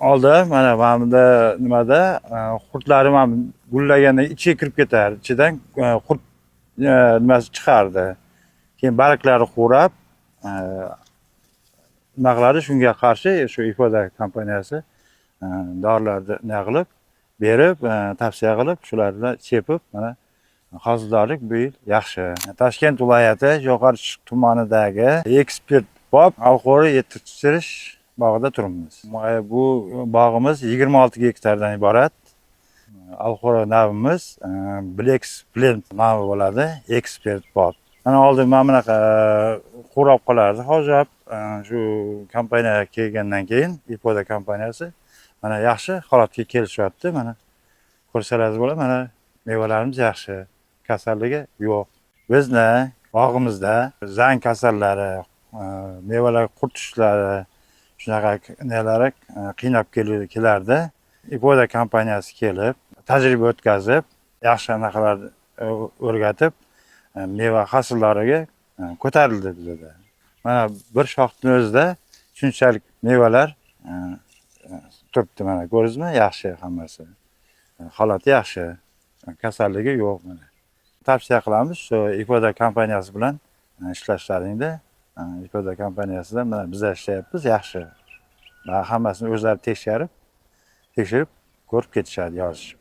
Oldin mana bunda nimada qurtlari mana gullaganda ichiga kirib ketardi. Ichidan qurt nimasi chiqardi. Keyin barglari qurab, nima qiladi? Shunga qarshi shu Ifoda kompaniyasi dorilarni nima qilib berib, tavsiya qilib, shularni sepib, mana hosildorlik bu yil yaxshi. Toshkent viloyati Jo'qorchi tumanidagi Ekspert Bob alxo'ri yetishtirish bog'ida turibmiz. Bu bog'imiz 26 gektardan iborat. Alxo'ri navimiz Black Blend navi bo'ladi, Ekspert Bob. Mana oldin mana bunaqa qurab qolardi hozir shu kompaniya kelgandan keyin Ipoda kompaniyasi mana yaxshi holatga kelishyapti. Mana ko'rsalaringiz bo'ladi, mana mevalarimiz yaxshi, kasalligi yo'q. Bizni bog'imizda zang kasallari, mevalar qurt tushishlari, shunaqa nelari qiynab kelardi. Ipoda kompaniyasi kelib, tajriba o'tkazib, yaxshi anaqalarni o'rgatib, meva hosildorligi ko'tarildi bizada. Mana bir shoxni o'zida shunchalik mevalar turibdi, mana ko'rdingizmi? Yaxshi hammasi. Holati yaxshi. Kasalligi yo'q mana. Tavsiya qilamiz shu Ipoda kompaniyasi bilan ishlashlaringda. Ipoda kompaniyasida mana bizlar ishlayapmiz, yaxshi. Va hammasini o'zlari tekshirib, tekshirib ko'rib ketishadi, yozishib.